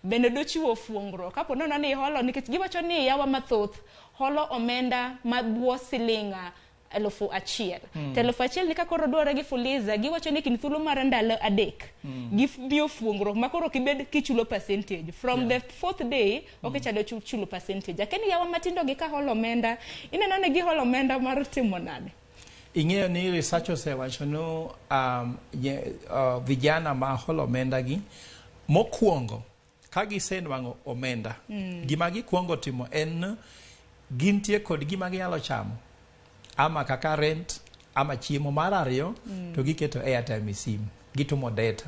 Bende dochiwo fuongruok kapo nono ni iholo, nikech giwacho ni yawa mathoth holo omenda mabwo siling 1000. To 1000 ni ka koro dware gi Fuliza, giwacho ni kind thuolo mar ndalo 3 gimiyo fuongruok ma koro kibed kichulo percentage from the fourth day ok ichalo chulo percentage. Akeni yawa matindo gi ka holo omenda, ineno ni giholo omenda mar timo nade? Ing'eyo ni research osewacho ni vijana ma holo omenda gi mokwongo ka gisenwang'o omenda, gima gikwongo timo en gintie kod gima ginyalo chamo ama kaka rent ama chiemo. Mar ariyo, to giketo airtime e sim, gitumo data.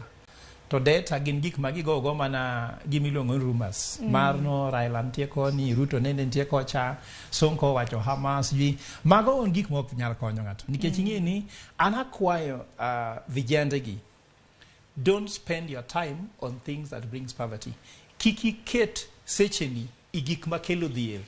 To data gin gik ma gigogo mana gimiluongo ni rumors mar no Raila nitie koni, Ruto nende nitie kocha, Sonko owacho Hamas ji. Mago on gik mok nyal konyo ng'ato nikech ing'e ni an akwayo vijende gi, don't spend your time on things that brings poverty. Kik iket secheni i gik makelo dhier.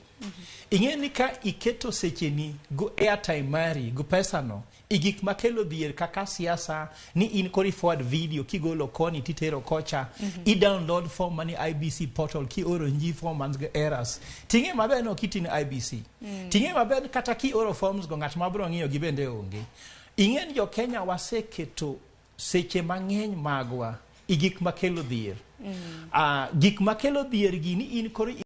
Ing'e ni ka iketo secheni go airtime mari go pesano i gik makelo dhier kaka siasa, ni in kori forward video kigolo koni titero kocha, i download form mani IEBC portal kioro nji form man gi errors, ting'e maber ni ok itin IEBC. Ting'e maber ni kata kioro forms go, ng'at mabiro ng'iyo gi bende onge. Ing'e ni jo Kenya waseketo seche mang'eny magwa i gik makelo dhier. Gik makelo dhier gi ni in koro